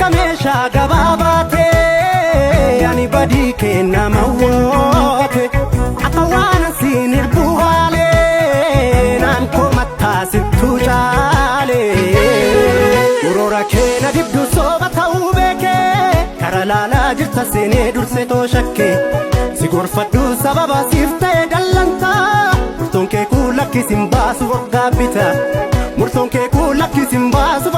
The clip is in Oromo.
Akka meeshaa gabaabaatee ani badii kee nama woote. Akka waan asiin hirbuu haalee naan komattaa sittuu caalee. Uroora kee na dibdu sooba ta'uu beekee kara laalaa jirta seenee dursee too shakkee. Si gorfadhu sababa siif ta'e dallantaa murtoon kee kun lakkisin baasu of gaabbita murtoon kee kun lakkisin baasu.